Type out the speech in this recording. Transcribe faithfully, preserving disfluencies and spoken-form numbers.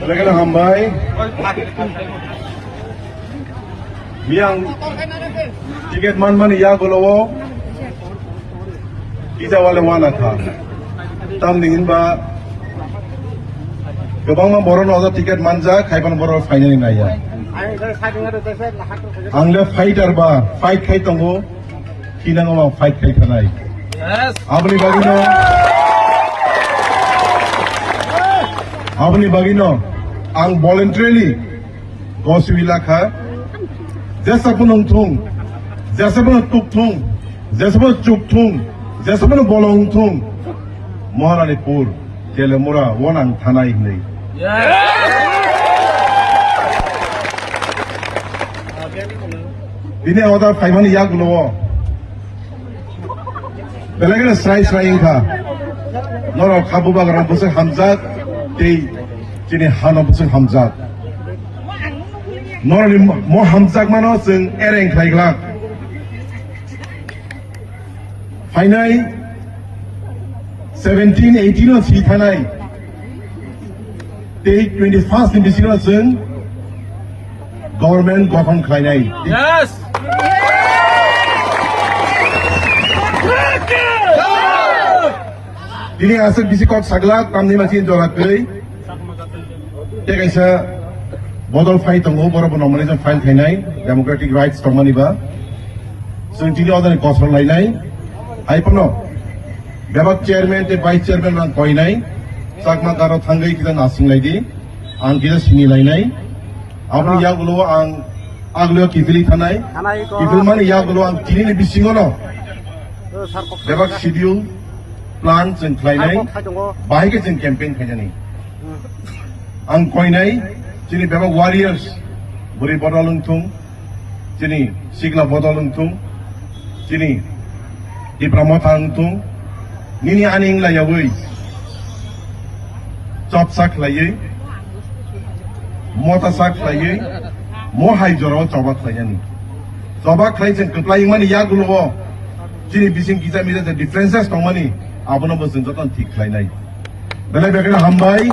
Belai kheno hambai. Biyang ticket manmani yagulo o kisa wale wana kha. Tamni hinba kwbangma borok no ticket manjak, khaiban borok phainani naiya. Ang le fighter ba, fight khai tongo. Thinango ang fight khai thanai. Yes. Aboni bagino, aboni bagino ang voluntarily goswi lakha. Jesa phano wngthung, jesa phano tukthung, jesa phano chukthung, jesa phano bolong wngthung, Maharanipur, Telemura, o ang thanai hinwi. Yes. Bini order phaimani yagulo o. Belai kheno srai srai wngkha. Norok kha bubagra bwswk hamjak, tei chini hano bwswk hamjak. Norokni mo hamjakmano chwng ereng khlai glak. Phainai seventeen eighteen o si thanai. Tei twenty first ni bisingo chwng government gothon khlainai. Yes. Tini aswk bisi kok sagla tamni masi jora kwrwi. Tei kaisa bodol phai tongo, borok bo nomani jang file khainai, democratic rights tongmani ba. Chwng tini odani kosor lainai. Hai phano bebak chairman tei vice chairman rang koinai, Chakma Garo thangwi kisa nasing laidi, ang kisa sini lainai. Aboni yagulo ang aglio kifili thanai, kifili mani yagulo ang tini ni bisingo no bebak schedule plan chwng khlainai, bahai khe chwng campaign khainani. Ang koinai, chini bebak warriors, bwrwi bodol wngthung, chini sikla bodol wngthung, chini Tipra Motha wngthung, nini ani wngla yaui chopsa khlaiwi, motasa khlaiwi, mo hai jorao choba khlainani. Choba khlai chwng kwplai wngmani yagulo o chini bising kisa misa je differences tongmani, abono bo chwng jotono thik khlainai. Belai belai hambai.